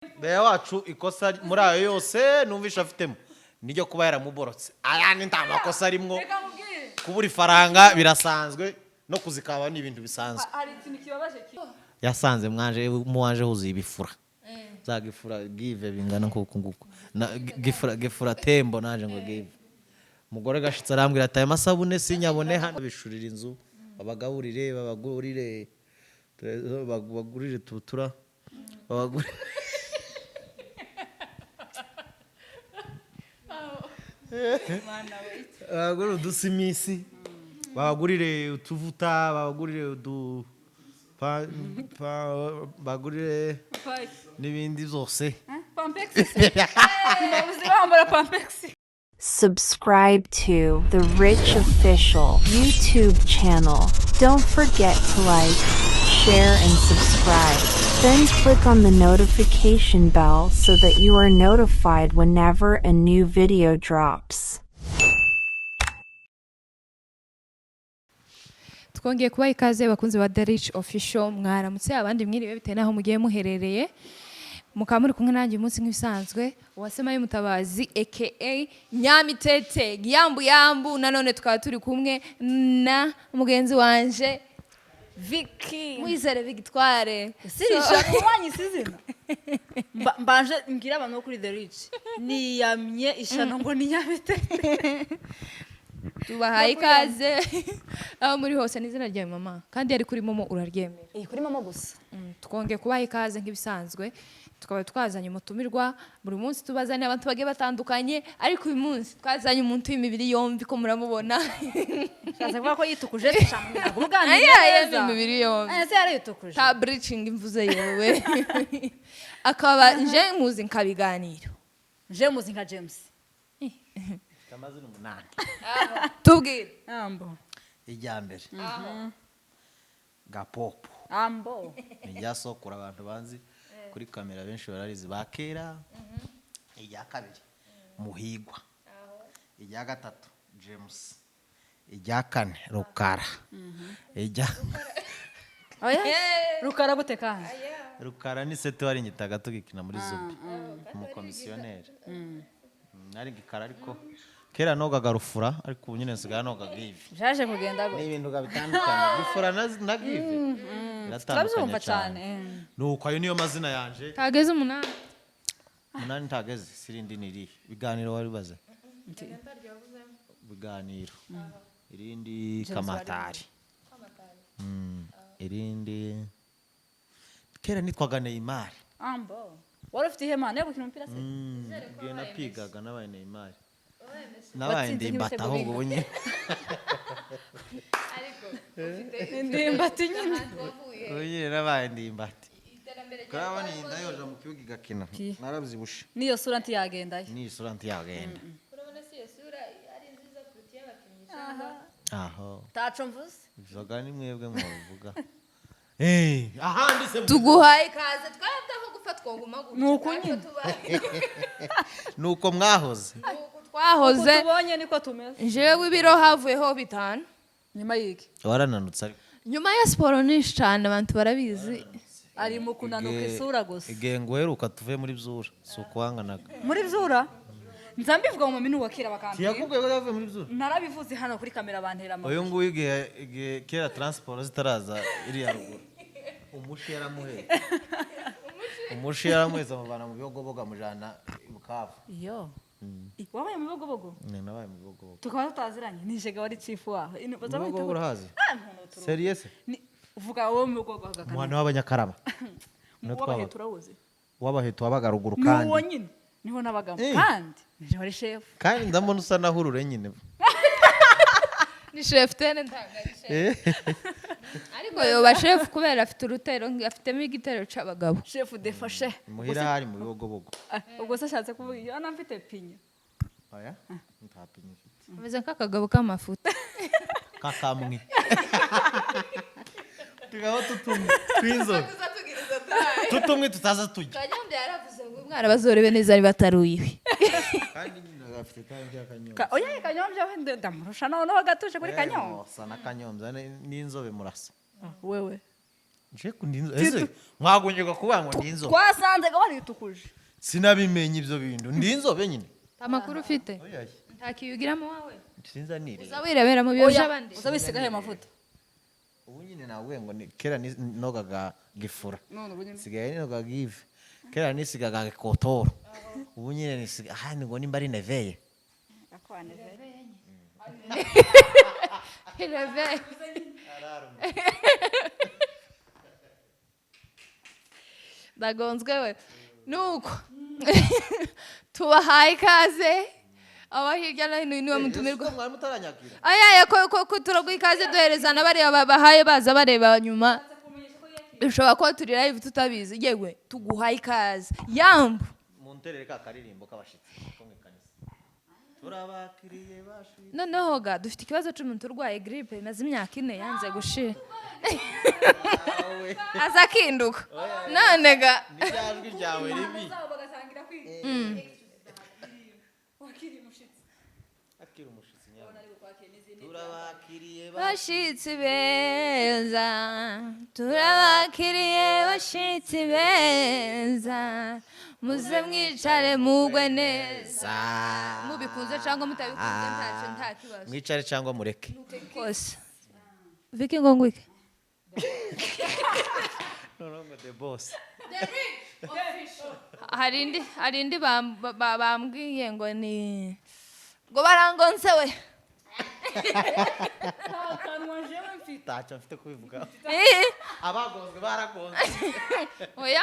Beya wacu ikosa muri ayo yose numvisha afitemo niryo kuba yaramuborotse. Ayandi nta makosa arimwo. Reka nkubwire. Kubura ifaranga birasanzwe, no kuzikaba ni ibintu bisanzwe. Hari ikintu kibabaje Yasanze mwanje muwanje huzuye ibifura, za gifura give bingana nkuku nguku na gifura gifura tembo. Naje ngo give umugore gashitse, arambwira ati: "Aya masabune sinyabone hano." Bishurira inzu, babagaburire, babagurire, bagurire tubutura, babagurire babagurire udusimisi, babagurire utuvuta, babagurire udu bagurire n'ibindi byose. Pampex, mbabuzi bambara Pampex. Subscribe to The Rich Official YouTube channel. Don't forget to like, share, and subscribe. Then click on the notification bell so that you are notified whenever a new video drops. Twongeye kubaha ikaze, bakunzi ba The Rich Official. Mwaramutse, abandi mwiriwe, bitewe n'aho mugiye muherereye. Mukaba muri kumwe nanjye uyu munsi nk'ibisanzwe, Uwasema Mutabazi aka Nyamitete Yambu Yambu. Nanone tukaba turi kumwe na mugenzi wanje Vicky. Mwizere Victoire. Sirisha wanyise izina. Mbanje mbwira abantu bo kuri The Rich, niyamye ishano ngo ni Nyamitete. Tubahaye ikaze aho muri hose. N'izina ryawe mama, kandi yari kuri momo uraryemera? Iyi kuri mama gusa. Twongeye kubaha ikaze nk'ibisanzwe. Tukaba twazanye umutumirwa. Buri munsi tubazaniye abantu bagiye batandukanye, ariko uyu munsi twazanye umuntu w'imibiri yombi, ko muramubona. Shaza kuvuga ko yitukuje ntabwo uganira Aya neza. Imibiri yombi. Aya se yaritukuje? Ta bleaching imvuze yewe. Akaba nje muzi nkabiganiro. Je muzi nka James. Mfite amazina 8. Tubwire. Ambo. Irya mbere Gapopo. Ambo. Ni irya sokura, abantu banzi kuri kamera benshi bararizi ba kera. Irya kabiri Muhigwa, irya gatatu James, irya kane Rukara, irya Oya, Rukara gute kandi? Rukara ni seti wari nyitaga tugikina muri zubi, umukomisiyoneri. Nari gikara, ariko kera nogaga rufura, ariko ubu nyine nsigaye noga give. Jaje kugenda Ni gute? ibintu bitandukanye, gifura na give biratandukanye. Turabyumva cyane. Nuko ayo niyo mazina yanje. Tageze 8. 8 ntageze. Sirindi ni irihe biganiro wari ubaze? Biganiro irindi Kamatari. Irindi kera nitwaga Neymar. Ambo, wari ufite ihema yo gukina umupira se? Igihe napigaga nabaye Neymar, nabaye Watsinze ndimbata. nk'ibitego Ahubwo ubu nyine Ndimbati nyine. Ubu nyine nabaye ndimbati. Kurabona iyi ndayoja mu kibuga igakina, narabyibushe. N'iyo sura ntiyagendayo. N'iyi sura ntiyagenda aho. Taco mvuze. Bivaga ni mwebwe mubivuga. Eh, ahandi se? Tuguhaye ikaze. Twabdaho gupfa twoguma gutya. Ni uku nyine. Nuko mwahoze. Twahoze. Uko tubonye niko tumeze. Jewe ibiro havuyeho 5. Nyuma y'iki? Warananutse ariko. Nyuma ya siporo nyinshi cyane, abantu barabizi. Ari mu kunanuka isura gusa. Igihe nguheruka tuve muri byura si ukuhanganaga. Muri byura nza mbivuga mu minu wakira bakambwira. Ntiyakubwiye ko yavuye muri byura? Narabivuze hano kuri kamera, bantera amabuye. Uyu nguyu igihe kera transport zitaraza iriya ruguru, umushi yaramuhetse, umushi yaramuhetse amuvana mu Bibogobogo amujana i Bukavu. Iyo wabaye mu Bibogobogo? Ni nabaye mu Bibogobogo. Tukaba tutaziranye, nije wari chief waho. Mu Bibogobogo urahazi? Ah, nkono turu. Seriye se? Uvuga wowe mu Bibogobogo. Umuhana w'Abanyakarama niho Wabahe twabaga. Turawuzi. W'abaheto wabaga ruguru. Ni uwo Kandi nyine niho nabagamo. Eh. Kandi nije wari chef. Kandi ndabona usa nahurure nyine. Ni chef tene, ntabwo ari chef, ariko yoba chef kubera afite urutero, afitemo igitero c'abagabo. Chef de fashe. Muhira hari mu Bibogobogo. Ubwo se ashatse kuvuga iyo ana mfite pinya? Oya, ntapinya ufite. Ameze nk'akagabo k'amafuta. Kakamwe tugabo tutumwe tw'inzobe, tutumwe tutaza tujya. Kanyombya yaravuze ngo umwana bazorebe neza niba atari uyiwe. Kandi nyine afite kandi by'akanyombya. Oya, Kanyombya we ndamurusha noneho gatuje kuri Kanyombya. Musa na Kanyombya n'inzobe murasa. Wewe. Nje ku ndi inzobe. Ese mwagongeka kuvuga ngo ndi inzobe? Twasanze ga waritukuje. Sinabimenye ibyo bintu, ndi inzobe nyine. Amakuru ufite? Oya. Nta kiyugiramo wawe? Sinzanire. Uza wirebera mu biro by'abandi. Uza wisigaho ayo mavuta. Ubu nyine nawe ngo ni kera nogaga gifura. None ubu nyine. Sigaye nogaga give. Kera nisigaga gikotoro, ubu nyine nisiga ahandi ngo nimba ari neveye. Reve. Ndagonzwe we. Nuko tubahaye ikaze aba hirya no hino, niwe mutumirwa. Mwari mutaranyakira. Ayaya, ko turaguha ikaze, duhereza na bariya babahaye baza bareba nyuma. Bishobora kuba turi live tutabizi. Yewe, tuguhaye ikaze, yambu. Munterere ka karirimbo k'abashitsi ko mu ikanisa, turabakiriye bashitsi. Noneho ga dufite ikibazo cy'umuntu urwaye grippe imaze imyaka 4 yanze gushira, aza akinduka none ga. Ni rya jwi ryawe ribi. Bagatangira kwiga wakiri umushitsi. Akira umushitsi nyabwo, turabakiriye. Bashitsi beza, turabakiriye, bashitsi beza, muze mwicare mugwe neza, mubikunze cyangwa mutabikunze, ntacyo, nta kibazo. Mwicare cyangwa mureke. Kose Viki ngo ngwike. Noneho ngo the boss. Hari indi bambwiye ngo ni ngo barangonse we. Akanwa jewe mfite. Ntacyo mfite kubivuga. Eh, Abagonzwe baragonzwe. Oya,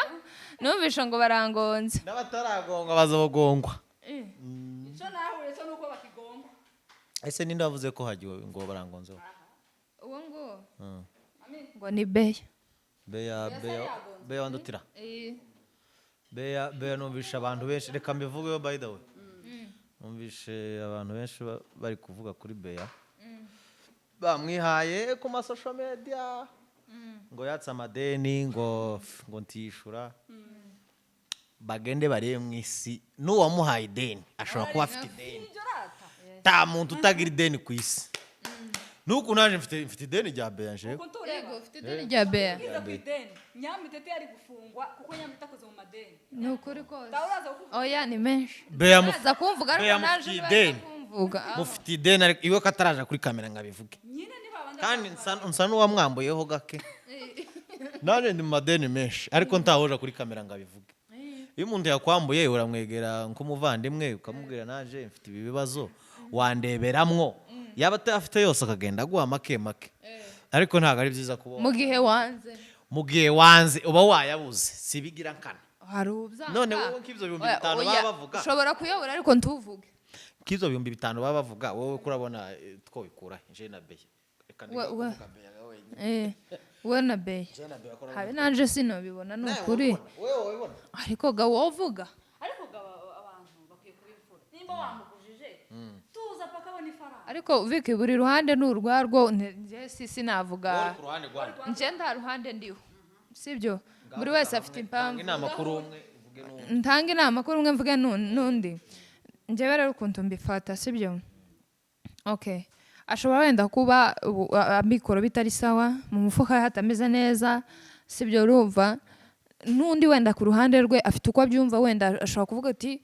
numvishe ngo barangonze. N'abataragongwa bazogongwa. Icyo nahuye cyo nuko bakigongwa. Ese ninde wavuze ko hagiwe ngo barangonzeho? Uwo nguwo ngo ni beya. Beya, Beya, Beya wandutira. Beya, Beya, numvishe abantu benshi, reka mbivugeho by the way, numvishe abantu benshi bari kuvuga kuri Beya, bamwihaye ku ma social media ngo yatse amadeni, ngo ntiyishura. Bagende barebe mu isi, n'uwamuhaye ideni ashobora kuba afite ideni. Ibyo rata. Nta muntu utagira ideni ku isi. Nuko naje mfite ideni rya Beya njewe. Ukuntu ureba. Ufite ideni rya Beya? Ugeze ku ideni, Nyamitete yari gufungwa kuko Nyamitete akoze mu madeni. Ni ukuri kose. Tawe uraza kukuvuga. Oya, ni menshi. Beya Aza kumvuga ariko Beya naje mufitiye ntibaza ideni. kumvuga. Mufite ideni, ariko iwe ko ataraja kuri kamera ngo abivuge. Nyine niba Kandi nsa n'uwamwambuyeho gake. Nanjye ndi mu madeni menshi, ariko ntahoja kuri kamera ngo abivuge. Iyo umuntu yakwambuye uramwegera nk'umuvandimwe, ukamubwira: "Naje mfite ibi bibazo, wandeberamwo?" Yaba atayafite yose akagenda aguha make make, ariko ntabwo ari byiza kuba Mu gihe wanze. Mu gihe wanze uba wayabuze, si bigira nkana. Hari ubyanga. None wowe nk'ibyo bihumbi Oya, bitanu oya, baba bavuga. Ushobora kuyobora ariko ntuvuge. Nk'ibyo 5000 baba bavuga, wowe ko urabona twobikura je na Beya? Reka kuvuga Beya wenyine. Eh, we na Beya. Je na Beya ko Habe nanje sinobibona, ni ukuri. Wowe wabibona. Ariko ga wovuga. Ariko gaba abantu bakwiye kuba imfura, nimba wamugujije tuza paka abona ifaranga. Ariko Viki, buri ruhande ni urwarwo. Njye si sinavuga. Wowe ku ruhande rwanyu. Njye nta ruhande ndiho, sibyo? Buri wese afite impamvu. Tanga inama kuri umwe, uvuge n'undi. Ntanga inama kuri umwe, mvuge n'undi. Njyewe rero ukuntu mbifata, sibyo? Okay, ashobora wenda kuba amikoro bitari sawa, mu mufuka hatameze neza, sibyo? Urumva n'undi wenda ku ruhande rwe afite uko abyumva. Wenda ashobora kuvuga ati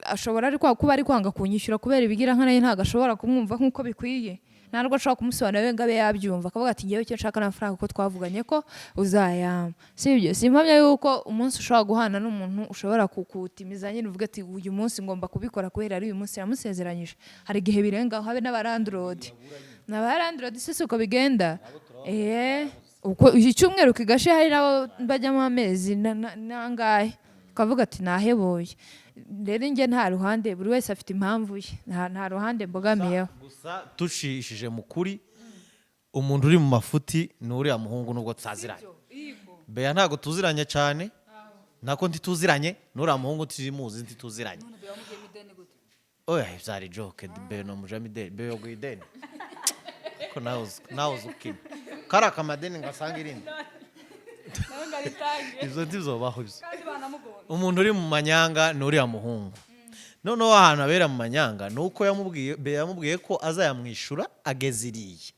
ashobora ariko kuba ari kwanga kunyishyura kubera ibigira nkana ye, ntabwo ashobora kumwumva nk'uko bikwiye, ntabwo ashobora kumusobanurira we ngo abe yabyumva, akavuga ati: "Ngewe icyo nshaka ni amafaranga kuko twavuganye ko uzayampa." Si ibyo, si impamya yuko umunsi ushobora guhana n'umuntu ushobora kuwutimiza nyine, uvuga ati: "Uyu munsi ngomba kubikora kubera ari uyu munsi yamusezeranyije." Hari igihe birengaho, habe n'aba landlord, n'aba landlord si uko bigenda. Uko icyumweru kigashe, hari n'abo bajyamo amezi n'angahe, ukavuga ati: "Naheboye." Rero njye nta ruhande, buri wese afite impamvu ye, nta ruhande mbogamiyeho. Gusa tucishije mu kuri, umuntu uri mu mafuti ni uriya muhungu, nubwo tutaziranye. Beya ntabwo tuziranye cyane, nako ntituziranye n'uriya muhungu, tuzimuzi, ntituziranye. Oya, byari joke. Beya ni umujama ideni, Beya yaguha ideni ko nawe uzi ukina kari akamadeni ngo asange irindi. Nawe ngo aritange. Ibyo ntibyobaho ibyo. Kandi banamugonga. Umuntu uri mu manyanga ni uriya muhungu. Noneho ahantu abera mu manyanga ni uko yamubwiye, Beya yamubwiye ko azayamwishyura ageze iriya.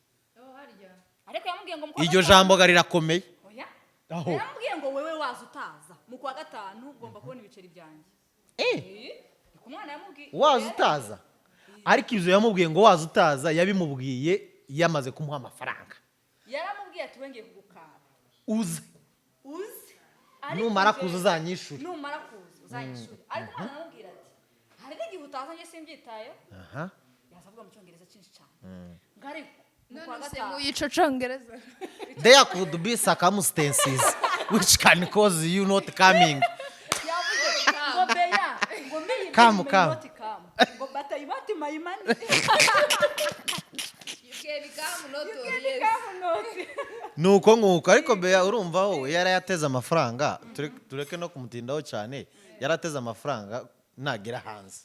Ariko yamubwiye ngo Iryo jambo ga rirakomeye. Oya. Aho. Yaramubwiye ngo wewe waza utaza, mu kwa gatanu ugomba kubona ibiceri byanjye. Niko umwana yamubwiye. Waza utaza, ariko ibyo yamubwiye ngo waza utaza, yabimubwiye yamaze kumuha amafaranga. Yaramubwiye ati: "Wengeye kugukara." Uze. Uze. Ariko Numara kuza uzanyishure. Numara kuza uzanyishure. Ariko umwana aramubwira ati: "Hari n'igihe utaza, njye simbyitayeho." Yaza avuga mu Cyongereza cyinshi cyane ngo ariko mu kwa None se gatanu. Mu ico Congereza. There could be circumstances which can cause you not coming. Yavuze ngo: "Beya," ngo, "me Come, may come. not come," ngo, "but I want my money." You can come, not. Come not. Nuko nguko, ariko Beya, urumva wowe yarayateze amafaranga. Tureke no kumutindaho cyane. Yarateze amafaranga nagera hanze,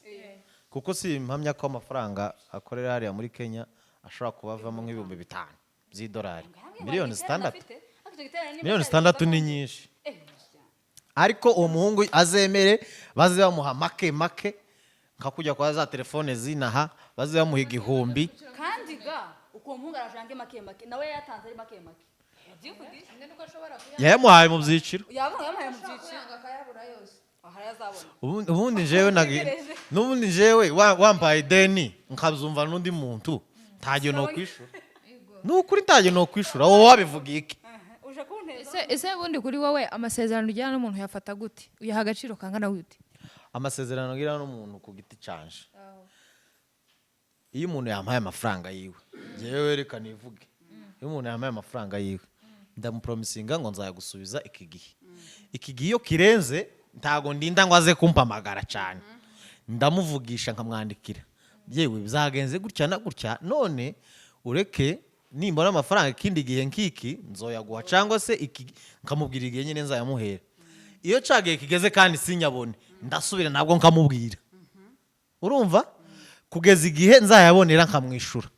kuko si impamya ko amafaranga akorera hariya muri Kenya ashobora kuba avamo nk'ibihumbi 5 by'idolari. Miliyoni 6, miliyoni 6 ni nyinshi. Ariko uwo muhungu azemere baze bamuha make make, nka kujya kwa za telefone zinaha, baze bamuha 1000. Kandi ga uko uwo muhungu arajange make make, nawe yatanze ari make make, yabyivugiye. Yayamuhaye mu byiciro. Yavuga yamuhaye mu byiciro, ahari azabona. Ubundi jewe Ategereje. N'ubundi jewe wampaye ideni nkabyumva n'undi muntu, ntagiye no kwishura. Ni ukuri, ntagiye no kwishura. Wowe wabivuga iki? Uje kunteza. Ese ubundi kuri wowe amasezerano ujyana n'umuntu uyafata gute? Uyaha agaciro kangana gute? Amasezerano ngira n'umuntu ku giti canje, iyo umuntu yampaye amafaranga yiwe, jewe reka nivuge, iyo umuntu yampaye amafaranga yiwe ndamupromisinga ngo nzayagusubiza iki gihe. Iki gihe iyo kirenze, ntago ndinda ngo aze kumpamagara cyane, ndamuvugisha, nkamwandikira: "Yewe, bizagenze gutya na gutya, none ureke nimbona amafaranga ikindi gihe nk'iki nzoyaguha," cyangwa se iki, nkamubwira igihe nyine nzayamuhera. Iyo ca gihe kigeze kandi sinyabone, ndasubira ntabwo nkamubwira, urumva, kugeza igihe nzayabonera nkamwishura.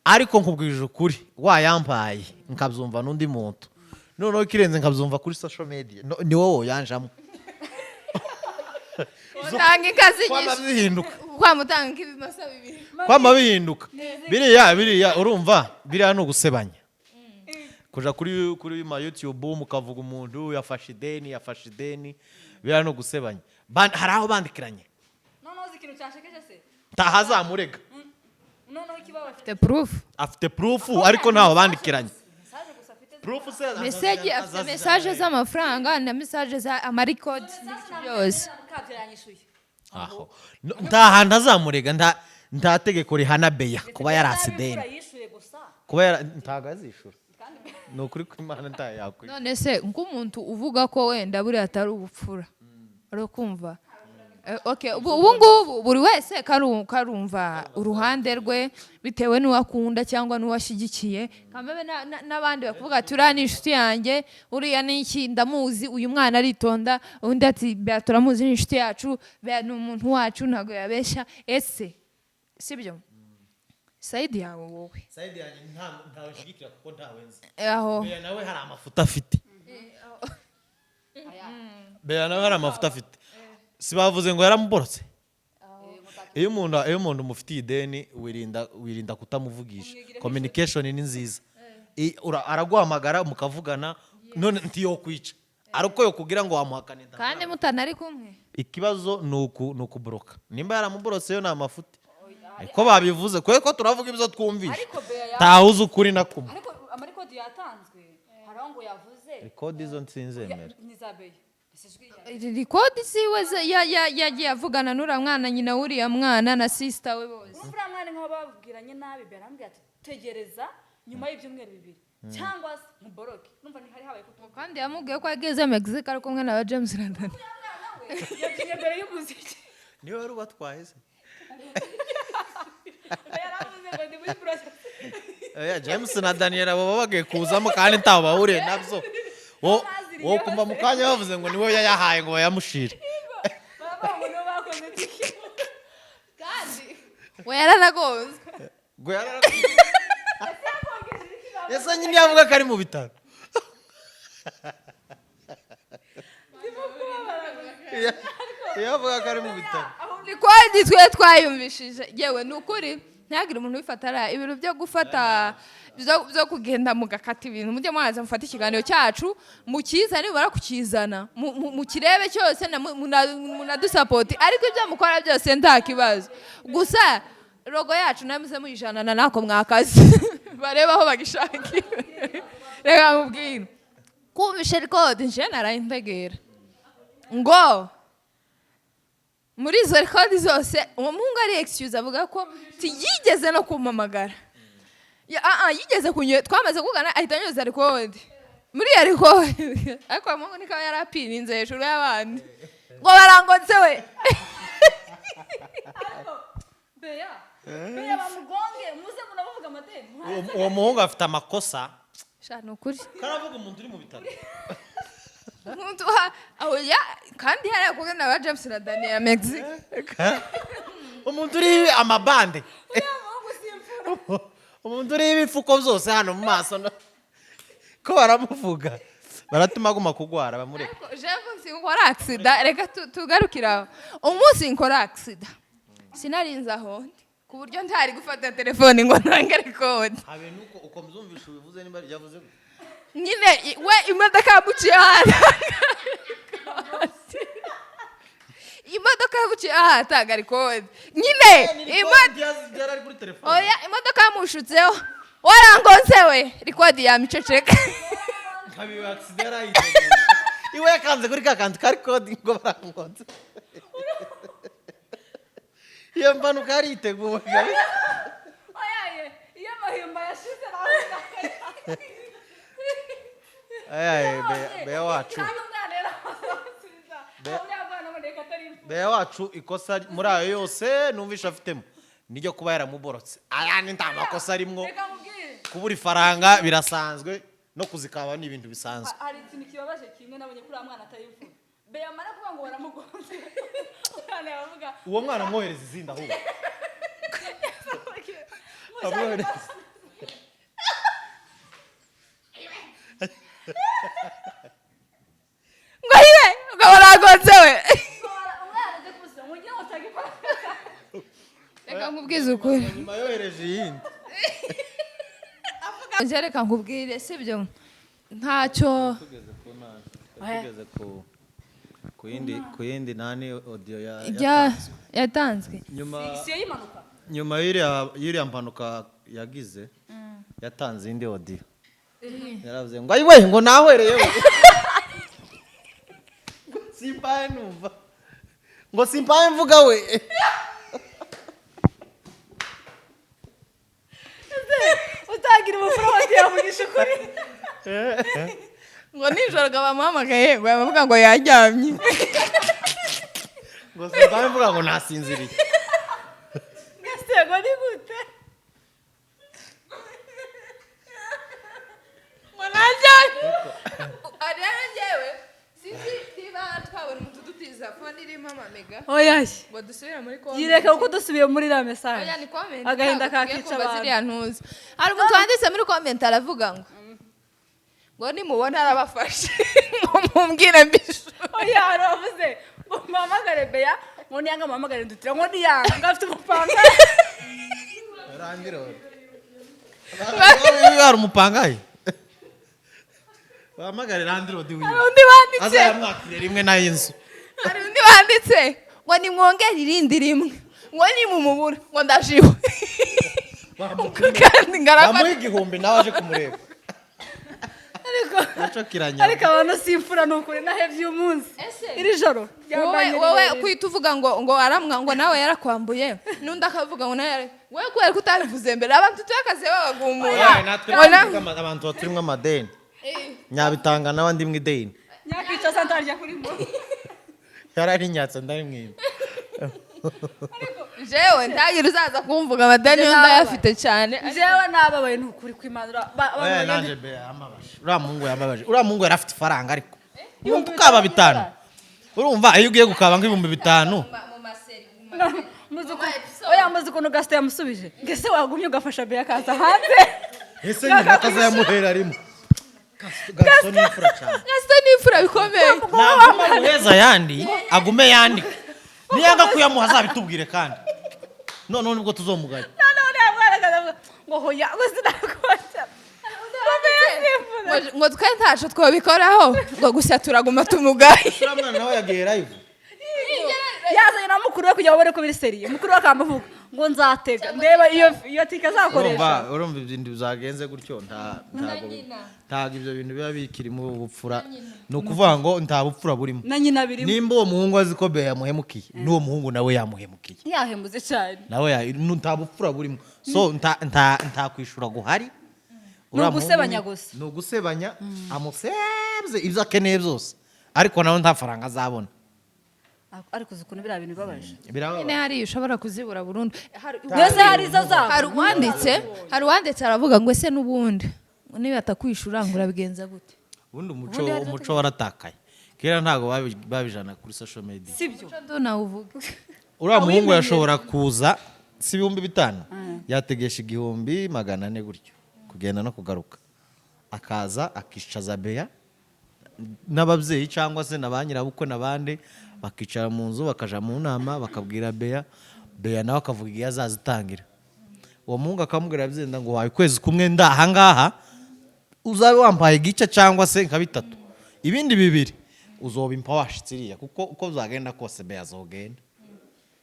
Ariko nkubwije ukuri, wayampaye nkabyumva n'undi muntu, noneho ikirenze nkabyumva kuri social media, ni wowe yanjamo. Utanga ikazi. Kwama bihinduka. Kwamutanga nk'ibimasa bibiri. Kwama bihinduka. Biriya urumva, biriya ni ugusebanya, kuja kuri ma YouTube mukavuga umuntu yafashe ideni, yafashe ideni, biriya ni ugusebanya. Hari aho bandikiranye. Noneho uzi ikintu cyashekeje se? Ntahazamurega. Noneho ikibabaje. Afite proof. Afite proof, ariko ntaho bandikiranye. Message gusa afite. Proof se? Message afite, message z'amafaranga na message za amarikodi n'ibiki byose. Kabyo yanyishuye. Aho nta hantu azamurega, nta tegeko rihana Beya kuba yarasi ideni. Yishuye gusa. Kuba yara ntago azishura, ni ukuri kw'Imana, ntayo yakwishyura. None se nk'umuntu uvuga ko wenda buriya atari ubupfura, uri kumva? Okay, ubu ngubu buri wese karumva uruhande rwe bitewe n'uwo akunda cyangwa n'uwo ashyigikiye. Kamebe n'abandi bakuvuga ati: "Uriya ni inshuti yanjye, uriya ni iki, ndamuzi, uyu mwana aritonda." Undi ati: "Bea turamuzi, ni inshuti yacu, Bea ni umuntu wacu, ntabwo yabeshya." Ese sibyo side yawe wowe? Side yanjye ntawe nshyigikira kuko ntawe nzi. Aho. Beya nawe hari amafuta afite. Beya nawe hari amafuta afite. Si bavuze ngo yaramuborotse? Iyo umuntu umufitiye ideni, wirinda kutamuvugisha. Communication ni nziza. Araguhamagara mukavugana, none ntiyokwica ariko yo kugira ngo wamuhakane. Kandi mutanari kumwe. Ikibazo ni ukuboroka. Nimba yaramuborotse, yo ni amafuti, ariko babivuze kubera ko turavuga ibyo twumvishe. Ariko Bea Ntawuzi ukuri na kumwe. Ariko amarikodi yatanzwe, hari aho ngo yavuze. Record izo nsinzemera. Ni za Beya. Ese ijwi rya Record siwe yagiye avugana n'uriya mwana, nyina w'uriya mwana na sister we bose. Urumva, uriya mwana nk'aho babwiranye nabi, Beya arambwira ati: "Tegereza nyuma y'ibyumweru 2 cyangwa se muboroke." Numva ntihari habaye kutumva. Kandi yamubwiye ko ageze Mexico ari kumwe na ba James na Dani. Yagiye mbere y'umuziki. Niwe wari ubatwaye se? Yaravuze ngo ndi muri process. Oya, James na Daniel abo baba bagiye kuzamo kandi ntaho bahuriye nabyo. Wo kumva mu kanya bavuze ngo niwe yayahaye ngo bayamushire. Baravuga ngo nibo bakoze tike. Kandi we yaranagonzwe. Ngo ese nyine yavuga ko ari mu bitaro? Iyo avuga ko ari mu bitaro. Record twe twayumvishije. Yewe, ni ukuri, ntihagire umuntu ubifata ariya ibintu byo gufata. byo kugenda mugakata ibintu. Mujye mwaza mufate ikiganiro cyacu mukizane, nimumara kukizana mukirebe cyose na munadusapoti. Ariko ibyo mukora byose nta kibazo, gusa logo yacu nawe muze muyijanana nako mwakazi barebe aho bagishakira. Reka mubwire, kumvishe record nje narayintegera ngo muri izo record zose uwo muhungu ari excuse, avuga ko tiyigeze no kumpamagara. Yigeze kunye twamaze kugana ahita anyoza record muri iyo record. Ariko uwo muhungu niko yarapirinze hejuru y'abandi ngo barangonze we. Beya, Beya, bamugonge muze munabavuga amadeni. Uwo muhungu afite amakosa. Sha, ni ukuri. Karavuga umuntu uri mu bitaro. Umuntu aho kandi hariya kumwe na ba James na Daniel Mexique. Umuntu uri amabande, umuntu uriho ibifuko byose hano mu maso, ko baramuvuga baratuma aguma kugwara, bamureka. Ariko jewe sinkora accident. Reka tugarukire aho. Umunsi nkora accident sinarinze aho ndi ku buryo ntari gufata telefone ngo ntange record. Habe nuko uko mzumvisha ubivuze niba yavuze. Nyine we imodoka yamuciye ahantu, imodoka yamuciye ahantu atanga record nyine. Byari kuri telefone. Oya, imodoka yamushutseho, warangonze we, record yamiceceka. Nkabiwe accident yarayiteguye iwe, yakanze kuri ka kantu kari kode ngo barangonze. Iyo mpanuka yariteguye. Oyaye, iyo amahimba yashize nawe. Ayaye, Beya wacu. Kandi umwana yaramusubiza uriya mwana aboneka atari imfura. Beya wacu, ikosa muri ayo yose numvisha afitemo niryo kuba yaramuborotse. Ayandi nta makosa arimwo. Reka mubwire. Kubura ifaranga birasanzwe, no kuzikaba ni ibintu bisanzwe. Hari ikintu kibabaje kimwe nabonye kuri uriya mwana atari imfura. Beya amara kuvuga ngo baramugonze, umwana yavuga. Uwo mwana amwohereza izindi ahubwo. Amwohereza. Ngo hiwe ngo barangonze we. Umwana ajya kumusubiza ngo ngira ngo utange ifaranga. Reka nkubwize ukuri. Nyuma yohereje iyindi. Njye reka nkubwire, sibyo, ntacyo. Tugeze ku nani, tugeze ku yindi nani, audio ya Ibya yatanzwe. Nyuma Siyo y'impanuka. Nyuma y'iriya mpanuka yagize, yatanze indi audio, yaravuze ngo ayiwe, ngo nahwereye we, simpaye numva, ngo simpaye mvuga we. Utagira ubupfura wagiye ukuri. Ngo nijoro ngo bamuhamagaye ngo bamuvuga ngo yaryamye. Ngo simpaye mvuga, ngo nasinziriye. Ese ngo ni gute? Ngo naryamye. Rero njyewe sinzi niba twabona umuntu udutiza phone irimo amamega Oya. ngo dusubire muri comment. Yireka kuko dusubiye muri iriya message. Oya, ni comment. Agahinda Ntabwo tugiye kakica kumva abantu. ziriya ntuzi. Hari umuntu wanditse muri comment aravuga ngo nimubona arabafashe ngo mumbwire mbishu. Oya, hari uwavuze ngo muhamagare Beya, ngo niyanga muhamagare Ndutira, ngo niyanga ngo afite umupanga. Rangira hari umupangayi, bahamagare landlord wiwe. Hari undi wanditse. Azayamwakire rimwe n'ay'inzu. Hari undi wanditse ngo nimwongere irindi rimwe, ngo nimumubura ngo ndajiwe kandi ngarafata. Bamuha 1000 nawe aje kumureba. Ariko Naco kiranyama. Ariko abantu si imfura, ni ukuri nahevye uyu munsi. Ese? Iri joro Wowe ryambanye wowe rirerire. kwita uvuga ngo aramwa, ngo nawe yarakwambuye, n'undi akavuga ngo nawe wowe kubera ko utabivuze mbere, abantu tuyakaze babagumura. Oya, natwe Ngo abantu baturimwo amadeni, nyabitanga nawe ndi mu ideni. Nyakica santarya kuri mo. Yararinyatse ndarimwima. Jewe ntagira uzaza kumvuga amadeni yo ndayafite cyane. Jewe nababaye, ni ukuri kwimanura abantu Oya, bagenda- nanjye be yambabaje, uriya muhungu yambabaje. Uriya muhungu yari afite ifaranga, ariko ibihumbi ukaba 5, urumva iyo ugiye gukaba nk'5000. Oya, muzi ukuntu Gasito yamusubije ngo ese wagumye ugafasha Beya akaza hanze. Ese nyine akazayamuhera rimwe? Gasito ni imfura cyane. Gasito ni imfura bikomeye. Naguma muheza ayandi, agume yandika, niyanga kuyamuha azabitubwire, kandi noneho nibwo tuzomugaya. Noneho uriya mwana akaza avuga Ngo hoya, ngo sinakubata. Ngo twe ntaco twabikoraho, ngo gusa turaguma tumugaye. Uriya mwana nawe yagiye live. Yazanye na mukuru we kugira ngo babone ko biri sérieux. Mukuru we akamuvuga ngo nzatega ndeba iyo tike azakoresha. Urumva ibintu byagenze gutyo, nta ntago ntago ibyo bintu biba bikirimo ubupfura. Ni ukuvuga ngo nta bupfura burimo. Na nyina birimo. Nimba uwo muhungu azi ko Bea yamuhemukiye, n'uwo muhungu nawe yamuhemukiye. Yahemutse cyane. Nawe nta bupfura burimo, so nta kwishura guhari. Ni Uriya ugusebanya muhungu gusa. Ni ugusebanya, amusebye ibyo akeneye byose, ariko nawe nta faranga azabona. Ariko uzi ukuntu biriya bintu bibabaje? Birababaje. Nyine hariya ushobora kuzibura burundu. Mbese hari izo zabo. Hari uwanditse aravuga ngo ese n'ubundi niba atakwishura ngo urabigenza gute? Ubundi umuco waratakaye. Kera ntabwo babijana kuri social media. Sibyo. Umuco ndunawuvuga. Uriya muhungu yashobora kuza, si 5000, yategesha 1400 gutyo kugenda no kugaruka, akaza akicaza Bea n'ababyeyi cyangwa se na ba nyirabukwe n'abandi, bakicara mu nzu, bakaja mu nama, bakabwira Bea. Bea nawe akavuga igihe azazitangira. Uwo muhungu akamubwira byenda ngo wawe ukwezi kumwe ndahangaha uzabe wampaye igice cyangwa se nka bitatu, ibindi bibiri uzoba impa washitse iriya, kuko uko byagenda kose Bea azogenda.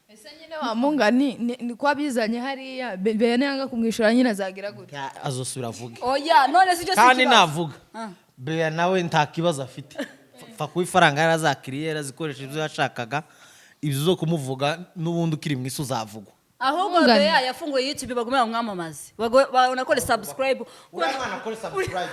Ese nyine wa mungani ni ko abizanye hariya, Bea niyanga kumwishyura nyine azagira gute? Azosubira avuge. Oya, none si cyo si Kandi ikibazo. navuga, Bea nawe nta kibazo afite. Pfa kuba ifaranga yarazakiriye, yarazikoresha ibyo yashakaga. Ibyo zo kumuvuga n'ubundi ukiri mu isi uzavugwa. Ahubwo Mungani. Bea yafunguye YouTube, bagume bamwamamaze, banakore subscribe. Uriya mwana akore subscribe.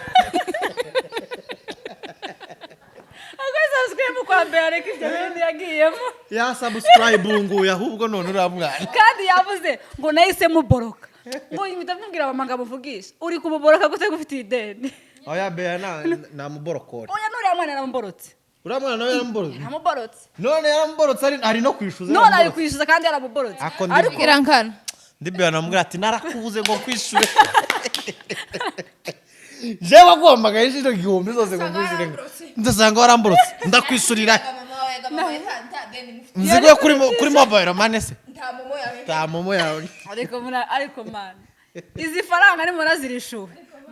Akore subscribe kwa Bea, reka ibyo bintu yagiyemo. Ya subscribe nguye ahubwo none uriya mwana. Kandi yavuze ngo nahise muboroka, ngo mpita mubwira mama ngo amuvugishe. Uri kumuboroka gute gufitiye ideni? Oya, Bea namuborokore. Oya, nuriya mwana yaramuborotse. Uriya mwana nawe yaramuborotse. Yaramuborotse. None yaramuborotse, ari no kwishyuza. None ari Yaramuborotse. kwishyuza kandi yaramuborotse. Ako Ariko Irankana. Ndi Bea namubwira ati narakubuze ngo kwishyure, jewe waguhamagaye inshuro igihumbi zose ngo nkwishyure, ndasanga waramborotse, ndakwishyurira nzigo kuri mobile money se nta momo yawe. Ariko man, izi faranga nimubona zirishuwe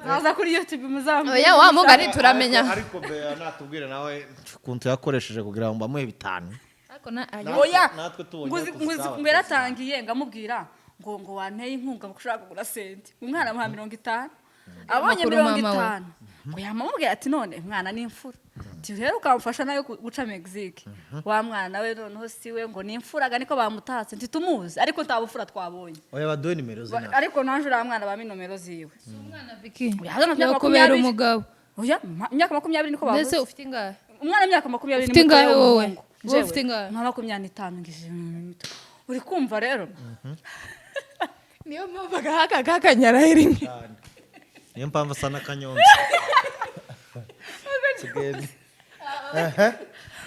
zaza kuri YouTube muzamubwira. Oya, wa mugani turamenya. Ariko Bea natubwire nawe ukuntu yakoresheje kugira ngo bamuhe bitanu. Ariko na Oya. Natwe tubonye Nguzi ko nguzi tuzaba. ngo yaratangiye ngamubwira ngo wanteye inkunga ngo ushaka kugura senti, umwana amuha 50, abonye Amakuru mirongo mama we. itanu ngo yamamubwira ati none mwana ni imfura, ati rero ukamufasha nawe guca Mexique. Wa mwana nawe noneho si we ngo ni imfura aga niko bamutatse, ntitumuzi ariko nta bufura twabonye. Oya, baduhe nimero ze nawe. Ariko nanjye uriya mwana bampa inomero ziwe. Umwana Vicky. Oya, hano myaka Yo kubera 20. umugabo. Oya, imyaka 20 niko Mbese bavuze. ufite ingahe? Umwana w'imyaka 20 Ufite ni mutoya ingahe wowe? w'umuhungu. Wowe Jewe, ufite ingahe? nka 25 ngije uri kumva rero. Niyo mpamvu agahaka kakanyaraho rimwe. Niyo mpamvu asa n'akanyonza. Tugende.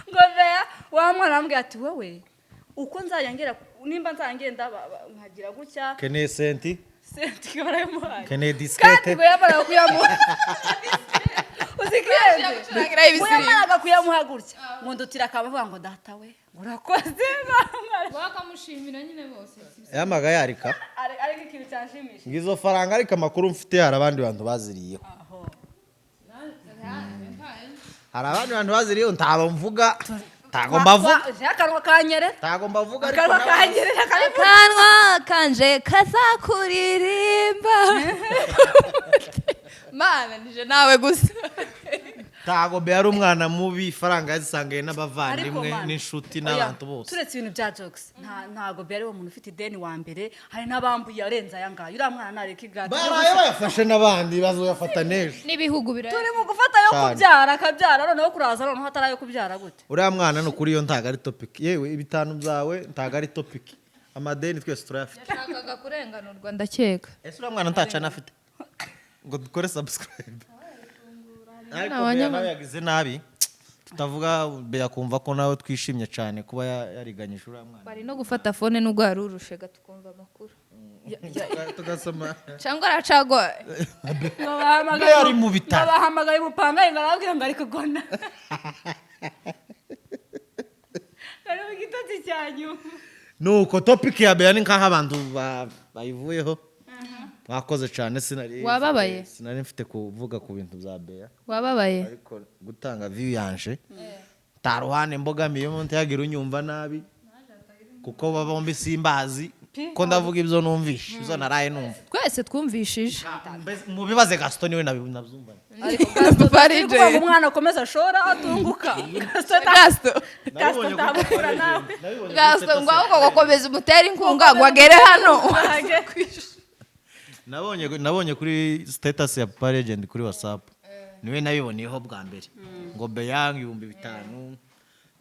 Ngo Bea wa mwana arambwira ati wowe uko nzajya ngera nimba nzajya ngenda nkagira gutya. Keneye senti. Senti barayimuhaye. Keneye Kandi disikete. ngo yamaraga kuyamuha, uzi kenze Gucurangira ngo ibisirimba. yamaraga kuyamuha gutya ngo ndutira akaba avuga ngo data we ngo urakoze mwana. Wakamushimira nyine bose. Yamaga yarika. Ariko ikintu cyanshimishije Ngizo faranga, ariko amakuru mfite, hari abandi bantu baziriyeho. Aho. Hari abandi bantu baziriyeho, ntabo mvuga, ntago mbavuga. Akanwa kanyerera. Ntago mbavuga, ariko Akanwa kanyerera kabivuga. Akanwa kanje kazakuririmba mana nije nawe gusa. Ntago Bea ari umwana mubi. Ifaranga yazisangaye n'abavandimwe Ariko man, n'inshuti oya, n'abantu bose. Turetse ibintu bya jokes, ntago Bea ari wo muntu ufite ideni wa mbere. Hari n'abambuye arenze aya ngaya. Uriya mwana nareka igati. Baraye bayafashe n'abandi bazoyafata n'ejo. N'ibihugu biraya. Turi mu gufata yo Cyane. kubyara, akabyara noneho kuraza noneho atari ayo kubyara gute? Uriya mwana ni ukuri, iyo ntago ari topic. Yewe, ibitanu byawe ntago ari topic, amadeni twese turayafite. Yashakaga kurenganurwa ndakeka. Ese uriya mwana ntacana afite ngo dukore subscribe? Ariko Bea nawe yagize nabi, tutavuga Bea kumva ko nawe twishimye cyane kuba yariganyije uriya mwana. Bari no gufata phone nubwo wari urushe gato ukumva amakuru. Tugasoma. Cyangwa aracagwaye. Ngo bahamagaye Bea ari mu bitaro. Ngo bahamagaye umupangayi ngo arababwira ngo ari kugona, ari mu gitotsi cya nyuma. Nuko topic ya Bea ni nk'aho abantu bayivuyeho. Mwakoze cyane, sinari Wababaye? Sinari mfite kuvuga ku bintu bya Bea. Wababaye? Ariko gutanga view yanje nta ruhande mbogamiyemo, ntiyagira unyumva nabi, kuko bombi simbazi, ko ndavuga ibyo numvishe, ibyo naraye numva. Twese twumvishije. Mbese mubibaze Gaston, niwe nabyumvanye. Ariko Gaston, Papa turi kuvuga ngo J. umwana akomeza ashora atunguka. Gaston Gaston. Gaston ntabukura nawe. Gaston ngo ahubwo gukomeza umutere inkunga ngo agere hano. Nabonye kuri status ya Papa Legend kuri WhatsApp, niwe nabiboneyeho bwa mbere, ngo Beyang 5000.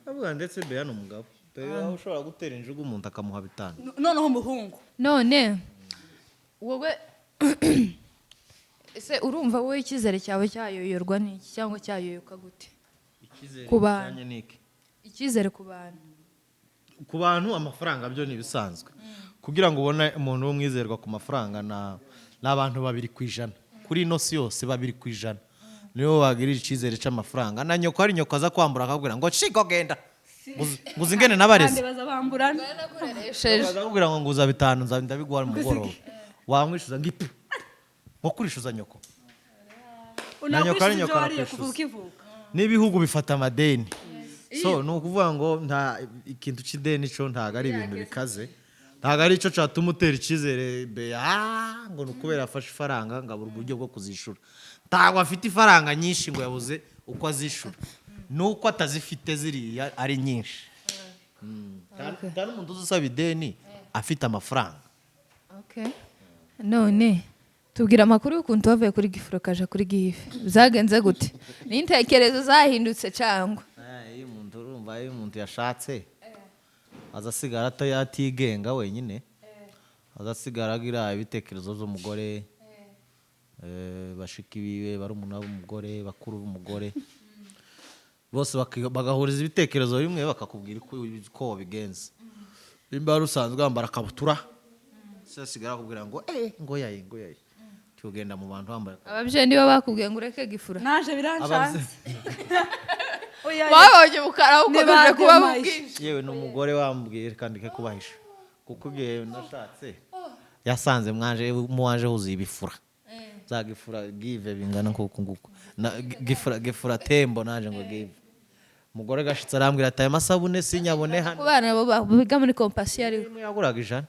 Ndavuga ndetse Beya ni umugabo, Beya ushobora gutera injugu umuntu akamuha 5. Noneho umuhungu. None wowe ese urumva wowe icyizere cyawe cyayoyorwa n'iki cyangwa cyayoyoka gute? Icyizere Ku bantu. kijyanye n'iki? Icyizere ku bantu. Ku bantu, amafaranga byo ni ibisanzwe. Kugira ngo ubone umuntu w'umwizerwa ku mafaranga ni abantu 2% kuri ino si yose. 2% nibo bagirira icyizere cy'amafaranga. Na nyoko, hari nyoko aza kwambura akakubwira ngo shiko genda, nguzi ingene nabareze. Kandi baza bamburana. Nakoresheje. Aza akubwira ngo nguza 5, ndabiguha mugoroba, wamwishyuza ngo ipu nko kurishyuza nyoko. Na nyoko Unakwishyuza ari ibyo nyoko wariye arakwishyuza. kuva ukivuka. N'ibihugu bifata amadeni, so ni ukuvuga ngo nta ikintu cy'ideni cyo ntabwo ari ibintu bikaze, ntabwo ari cyo cyatuma utera icyizere Bea ngo ni ukubera afashe ifaranga ngo abura uburyo bwo kuzishura. Ntabwo afite ifaranga nyinshi ngo yabuze uko azishura, ni uko atazifite ziriya ari nyinshi. Nta n'umuntu uzi usaba ideni afite amafaranga. Okay. None tubwira amakuru y'ukuntu wavuye kuri gifuro kaja kuri gife, byagenze gute? N'intekerezo zahindutse cyangwa? Iyo umuntu, urumva, iyo umuntu yashatse aza asigara atigenga wenyine, aza asigara agira ibitekerezo by'umugore, bashiki biwe, barumuna b'umugore, bakuru b'umugore, bose bagahuriza ibitekerezo bimwe, bakakubwira uko wabigenza. Nimba wari usanzwe wambara akabutura, se asigara akubwira ngo eh ngo yaye ngo yaye, tugenda mu bantu wambaye akabutura. Ababyeyi nibo bakubwiye ngo ureke gifura? Naje biranshanze. Oya, Wabonye ubukara bukomeje kuba Ntibademaye. bwinshi. Yewe, ni umugore wambwiye kandi ke kubahisha, kuko igihe nashatse yasanze mwanje muwanje huzuye ibifura za gifura give bingana nk'uku nguku na gifura gifura tembo. Naje ngo give umugore gashitse arambwira ati aya masabune sinyabone hano. Ku bana bo biga muri Compassion ariho. Imwe yaguraga 100,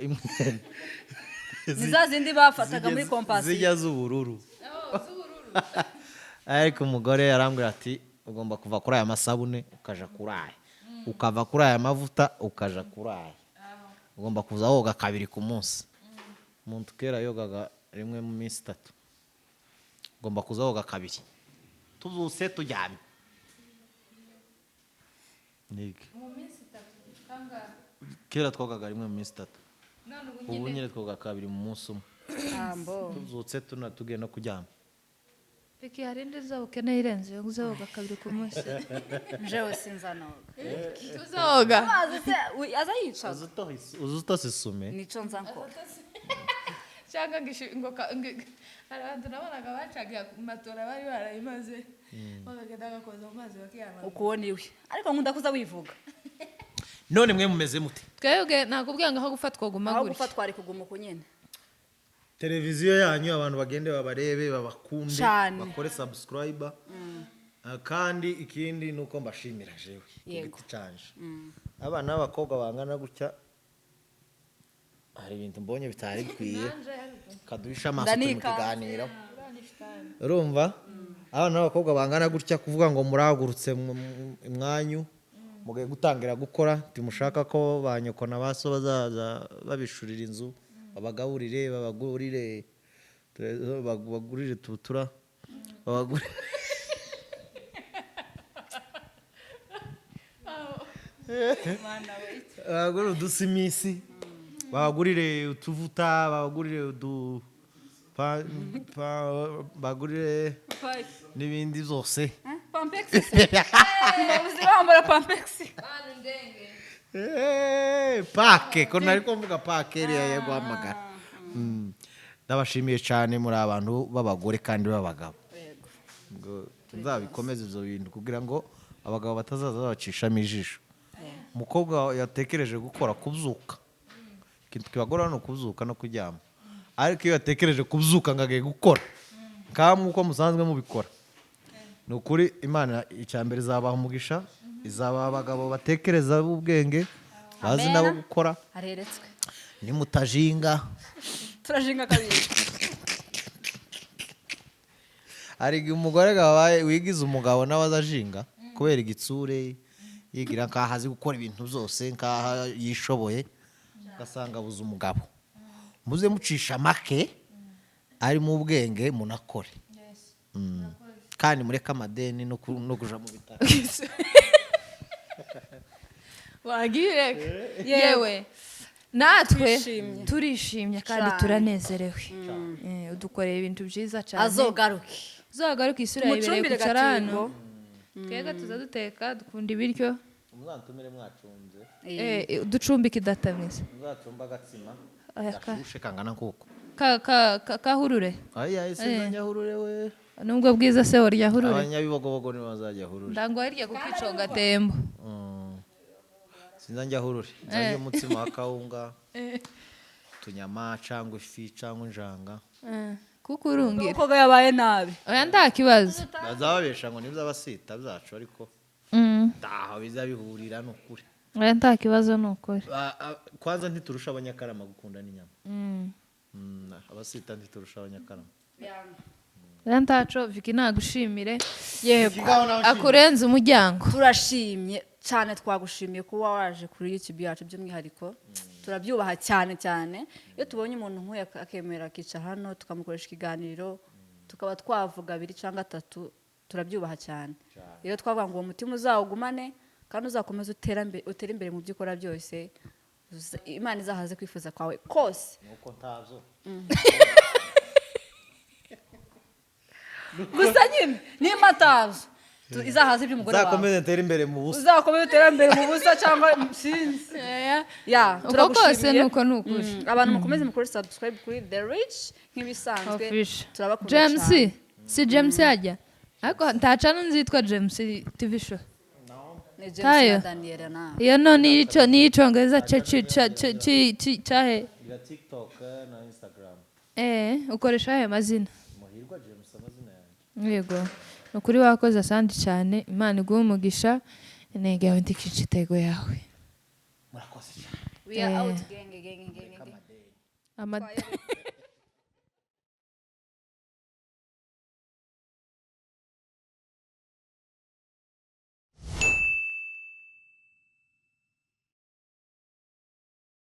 imwe. Ni za zindi bafataga muri Compassion. Zijya z'ubururu. Ariko umugore arambwira ati ugomba kuva kuri aya masabune ukaja kuri aya, ukava kuri aya mavuta ukaja kuri aya, ugomba kuza woga kabiri ku munsi. Umuntu kera yogaga rimwe mu minsi 3, ugomba kuza woga kabiri, tuzuse turyamye. Nige kera twogaga rimwe mu minsi 3, ubu nyine twoga kabiri mu munsi umwe, tuzutse tuna tugiye no kuryama. Peki hari indi nzoba ukeneye irenze iyo uzoga kabiri ku munsi? Jewe sinzanoga. Tuzoga. Amazi se aza yicaza. Uzi utose isume. Nico nza nkora. Cyangwa ngo hari abantu nabonaga bacaga matora bari barayimaze, bakagenda bagakoza mu mazi bakiyamamaza. Ukubona iwe, ariko nkunda kuza wivuga. None mwe mumeze mute? Twebwe nakubwiye ngo aho gufatwa guma Aho gutya. gufatwa ari kuguma uku nyine. Televiziyo yanyu abantu bagende babarebe, babakunde, Cane. bakore subscribe. Kandi ikindi ni uko mbashimira jewe ku Yego. giti canje, abana b'abakobwa bangana gutya, hari ibintu mbonye bitari bikwiye, kaduhisha amaso turi mu Ndanika. kiganiro. Urumva, abana b'abakobwa bangana gutya, kuvuga ngo murahagurutse mwanyu mugiye gutangira gukora, ntimushaka ko ba nyoko na ba so bazaza babishurira inzu, babagaburire, babagurire, bagurire tubutura, babagurire babagurire udusimisi, babagurire utuvuta, babagurire udu bagurire n'ibindi byose. Pampex se babuze bambara pampex. Pake ko nari kuvuga pake iriya yo guhamagara. Ndabashimiye cyane, muri abantu b'abagore kandi b'abagabo. Ngo tuzabikomeze ibyo bintu kugira ngo abagabo batazaza babacishamo ijisho. Umukobwa yatekereje gukora, kubyuka, ikintu kibagora ni ukubyuka no kuryama. Ariko iyo yatekereje kubyuka ngo agiye gukora kamwe uko musanzwe mubikora, ni ukuri Imana icya mbere izabaha umugisha, izabaha abagabo batekereza b'ubwenge, bazi Amen. nabo gukora. Areretswe. Nimutajinga. Turajinga kabiri. Hari igihe umugore wabaye wigize umugabo nawe azajinga kubera igitsure, yigira nkaho azi gukora ibintu byose, nkaho yishoboye, ugasanga abuze umugabo. Muze mucisha make ari mu bwenge, munakore. Kandi mureke amadeni no kuja mu bitaro. Wagireka yewe, natwe Twishimye. Turishimye kandi Cyane. turanezerewe. Udukoreye ibintu byiza cyane. Azogaruke. Uzagaruke, isura yawe ibereye Tumucumbire kwicara hano. gatimbo. Twebwe tuza duteka, dukunda ibiryo. Muzantumire mwacumbye. Ducumbike idata mwiza. Muzacumba agatsima Aya, gashushe kangana nkuko. Kahurure. Aya ese nyahurure we. Nubwo bwiza se warya hurure? Abanyabibogobogo nibo bazajya hurure. Ndangwa hirya kuko gatembo. Sinzajya hurure, nzajya umutsima wa kawunga, utunyama cyangwa ifi cyangwa injanga. Kuko urungira. Kuko yabaye nabi. Oya, nta kibazo. Bazababesha ngo nibyo abasita byacu, ariko ntaho biza bihurira, ni ukuri. Oya, nta kibazo, ni ukuri. Kwanza ntiturusha Abanyakarama gukunda n'inyama. Abasita ntiturusha Abanyakarama. Oya, ntaco. Viki, nagushimire. Yego. Akurenze umuryango. Turashimye cyane, twagushimiye kuba waje kuri YouTube yacu by'umwihariko. Turabyubaha cyane cyane iyo tubonye umuntu nk'uyu akemera akicara hano, tukamukoresha ikiganiro, tukaba twavuga abiri cyangwa atatu. Turabyubaha cyane. Rero twavuga ngo uwo mutima uzawugumane kandi uzakomeze utere imbere mu byo ukora byose. Imana izahaze kwifuza kwawe kose. Nuko ntabyo. Gusa nyine nimba atazo, izahaze iby'umugore wawe. Nzakomeze ntere imbere mu busa. Uzakomeze utere imbere mu busa cyangwa sinzi ya. Uko kose. Turagushimiye. Nuko ni ukuri. Abantu mukomeze mukore subscribe kuri The Rich nk'ibisanzwe. Official. Turabakunda James cyane. Si James yajya, ariko ntacana nzitwa James TV show. Ni James Tayo. na Daniela na Iyo no ni ico, ni icongereza cyahe? Ira TikTok na Instagram. Ukoresha aya mazina? Muhirwa James, amazina yanjye. Yego, ni ukuri wakoze, asandi cyane. Imana iguhe umugisha, intego yawe ndikica intego yawe. Murakoze cyane. We are out, gang gang gang gang.